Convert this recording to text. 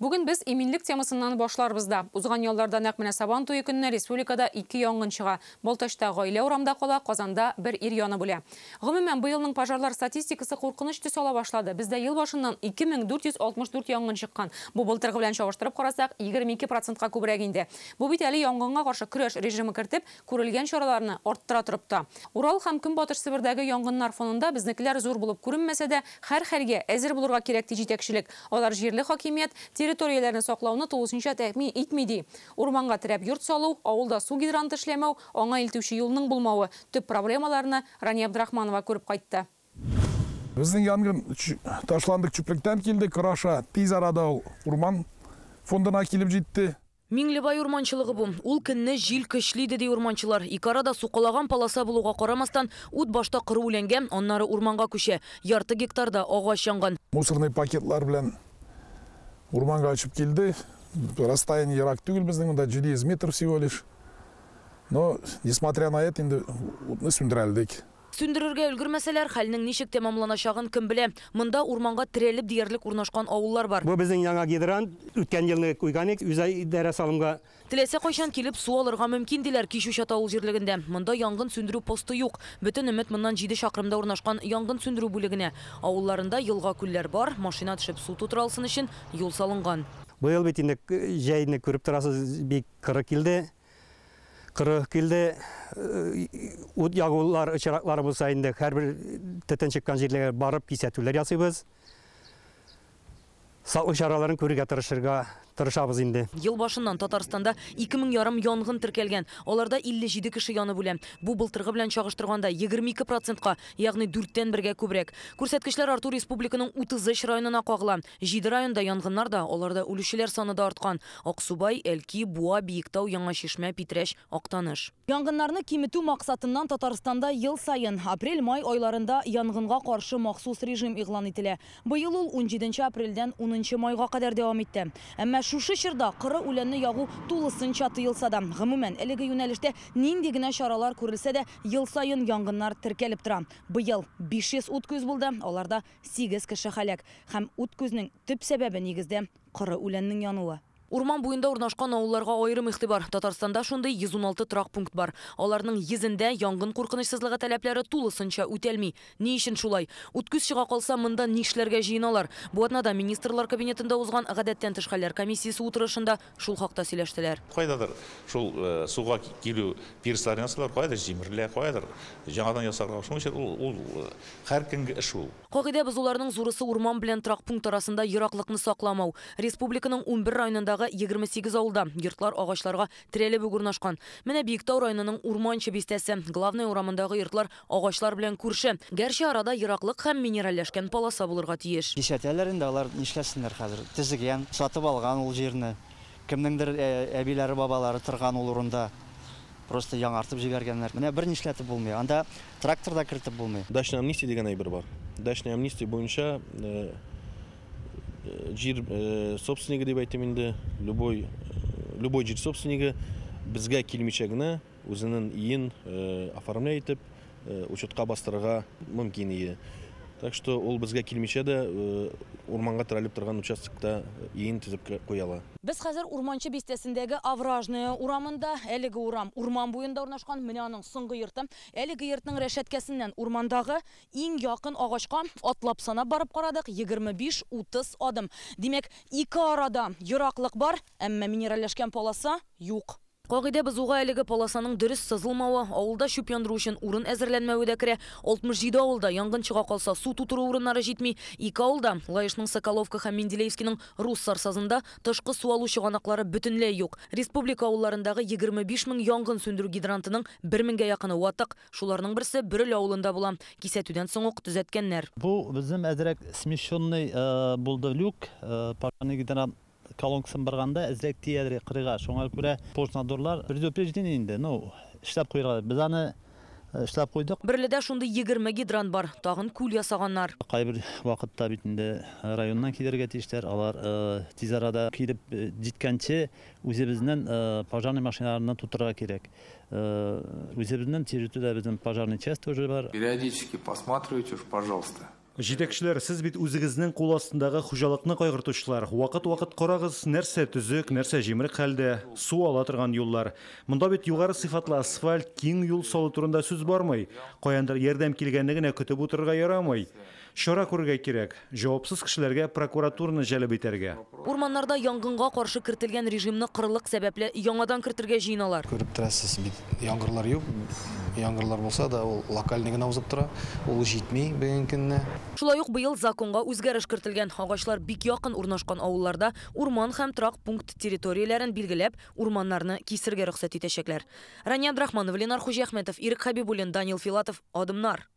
Бүген без иминлек темасыннан башларбыз да. Узган ялларда нәкъ менә Сабан туе көнне республикада ике янгын чыга. Балтачта гаилә урамда кала, Казанда бер ир янып үлә. Гомумән, быелның пожарлар статистикасы куркыныч төс ала башлады. Бездә ел башыннан 2464 янгын чыккан. Бу былтыргы белән чагыштырып карасак, 22 процентка күбрәк инде. Бу бит әле янгынга каршы көрәш режимы кертеп, күрелгән чараларны арттыра торып та. Урал һәм Көнбатыш Себердәге янгыннар фонында безнекеләр зур булып күренмәсә дә, һәр хәлгә әзер булырга кирәк, ди җитәкчелек. Алар җирле хакимият территорияләрне саклауны тулысынча тәэмин итми, ди. Урманга терәп йорт салу, авылда су гидранты эшләмәү, аңа илтүче юлның булмавы – төп проблемаларны Рания Абдрахманова күреп кайтты. Безнең янгын ташландык чүплектән килде. Кыр аша тиз арада ул урман фондына килеп җитте. Миңлебай урманчылыгы бу. Ул көнне җил көчле иде, ди урманчылар. Ике арада сукалаган полоса булуга карамастан, ут башта коры үләнгә, аннары урманга күчә. Ярты гектарда агач янган. Мусорный пакетлар белән урманга очып килде. Расстояние ерак түгел безнең монда, 700 метр всего лишь. Но, несмотря на это, инде утны сүндерә алдык. Сүндерергә өлгермәсәләр, хәлнең ничек тәмамланачагын кем белә. Монда урманга терәлеп диярлек урнашкан авыллар бар. Бу безнең яңа гидрант, үткән елны куйган идек, үзидарә салымга. Теләсә кайчан килеп су алырга мөмкин, диләр Кичү-Чат авыл җирлегендә. Монда янгын сүндерү посты юк. Бөтен өмет моннан 7 чакрымда урнашкан янгын сүндерү бүлегенә. Авылларында елга-күлләр бар, машина төшеп су тутыра алсын өчен юл салынган. Быел бит инде җәйне күреп торасыз, бик коры килде. Коры килде. Ут ягулар очраклары булса инде, һәрбер төтен чыккан җирләргә барып кисәтүләр ясыйбыз. Саклык чараларын күрергә тырышырга тырышабыз инде. Ел башыннан Татарстанда 2500 янгын теркәлгән. Аларда 57 кеше янып үлә. Бу былтыргы белән чагыштырганда 22 процентка, ягъни дүрттән бергә күбрәк. Күрсәткечләр арту республиканың 33 районына кагыла. 7 районда янгыннар да, аларда үлүчеләр саны да арткан. Аксубай, Әлки, Буа, Биектау, Яңа Чишмә, Питрәч, Актаныш. Янгыннарны киметү максатыннан Татарстанда ел саен апрель-май айларында янгынга каршы махсус режим игълан ителә. Быел ул 17 апрельдән 10 майга кадәр дәвам итте. Әмма шушы чорда коры үләнне ягу тулысынча тыелса да, гомумән, әлеге юнәлештә нинди генә чаралар күрелсә дә, ел саен янгыннар теркәлеп тора. Быел 500 ут күз булды, аларда 8 кеше һәлак. Һәм ут күзнең төп сәбәбе нигездә коры үләннең януы. Урман буенда урнашкан авылларга аерым игътибар. Татарстанда шундый 116 торак пункт бар. Аларның 100-ендә янгын куркынычсызлыгы таләпләре тулысынча үтәлми. Ни өчен шулай? Ут күз чыга калса, монда нишләргә җыеналар? Бу атнада Министрлар кабинетында узган гадәттән тыш хәлләр комиссиясе утырышында шул хакта сөйләштеләр. Кайдадыр шул суга килү пирсларын ясыйлар, кайдадыр җимерелә, кайдадыр яңадан ясарга. Шуның өчен ул һәр көнге эш ул. Кагыйдә бозуларның зурысы урман белән торак пункт арасында ераклыкны сакламау. Республиканың 11 районындагы 28 авылда йортлар агачларга терәлеп үк урнашкан. Менә Биектау районының Урманчы бистәсе. Главный урамындагы йортлар агачлар белән күрше. Гәрчә арада ераклык һәм минеральләшкән полоса булырга тиеш. Кисәтәләр инде, алар нишләсеннәр хәзер? Төзегән, сатып алган ул җирне. Кемнеңдер әбиләре, бабалары торган ул урында. Просто яңартып җибәргәннәр. Менә бер нишләтеп булмый. Анда трактор да кертеп булмый. Дачная амнистия дигән әйбер бар. Дачная амнистия буенча җир собственнигы дип әйтим инде, любой җир собственнигы безгә килмичә генә үзенең өен оформлять итеп, учетка бастырырга мөмкин ие. Так что ул безгә килмичә дә урманга терәлеп торган участокта өен төзеп куя ала. Без хәзер Урманчы бистәсендәге Овражная урамында. Әлеге урам урман буенда урнашкан. Менә аның соңгы йорты. Әлеге йортның рәшәткәсеннән урмандагы иң якын агачка атлап санап барып карадык. 25-30 адым. Димәк, ике арада ераклык бар, әмма минеральләшкән полоса юк. Кагыйдә бозуга әлеге полосаның дөрес сызылмавы, авылда чүп яндыру өчен урын әзерләнмәве дә керә. 67 авылда янгын чыга калса, су тутыру урыннары җитми. Ике авылда, Лаешның Соколовка һәм Менделеевскийның Рус Сарсазында тышкы су алу чыганаклары бөтенләй юк. Республика авылларындагы 25 мең янгын сүндерү гидрантының 1 меңгә якыны ватык. Шуларның берсе Бөреле авылында була. Кисәтүдән соң ук төзәткәннәр. Бу безнең әзрәк смещенный булды люк, пожарный гидрант колонкасын барганда әзрәк тиядер кырыга. Шуңа күрә пожнадзорлар предупреждение инде, ну, эшләп куйырга. Без аны эшләп куйдык. Бөреледә шундый 20 гидрант бар. Тагын күл ясаганнар. Кайбер вакытта бит инде районнан килергә тиешләр. Алар тиз арада килеп җиткәнче үзебезнең пожарный машиналарыннан тутырырга кирәк. Үзебезнең территориядә безнең пожарный часть тоже бар. Периодически посматривайте уж, пожалуйста. Җитәкчеләр, сез бит үзегезнең кул астындагы хуҗалыкны кайгыртучылар. Вакыт-вакыт карагыз, нәрсә төзек, нәрсә җимерек хәлдә, су ала торган юллар. Монда бит югары сыйфатлы асфальт, киң юл салу турында сүз бармый. Каяндыр ярдәм килгәнне генә көтеп утырырга ярамый. Чара күрергә кирәк. Җавапсыз кешеләргә прокуратураны җәлеп итәргә. Урманнарда янгынга каршы кертелгән режимны кырылык сәбәпле яңадан кертергә җыеналар. Күреп торасыз бит, яңгырлар юк. Яңгырлар булса да, ул локальный гына узып тора. Ул җитми бүгенге көнне. Шулай ук быел законга үзгәреш кертелгән. Агачлар бик якын урнашкан авылларда урман һәм торак пункт территорияләрен билгеләп, урманнарны кисергә рөхсәт итәчәкләр. Рания Абдрахманова, Ленар Хуҗиәхмәтов, Ирек Хәбибуллин, Данил Филатов, Адымнар.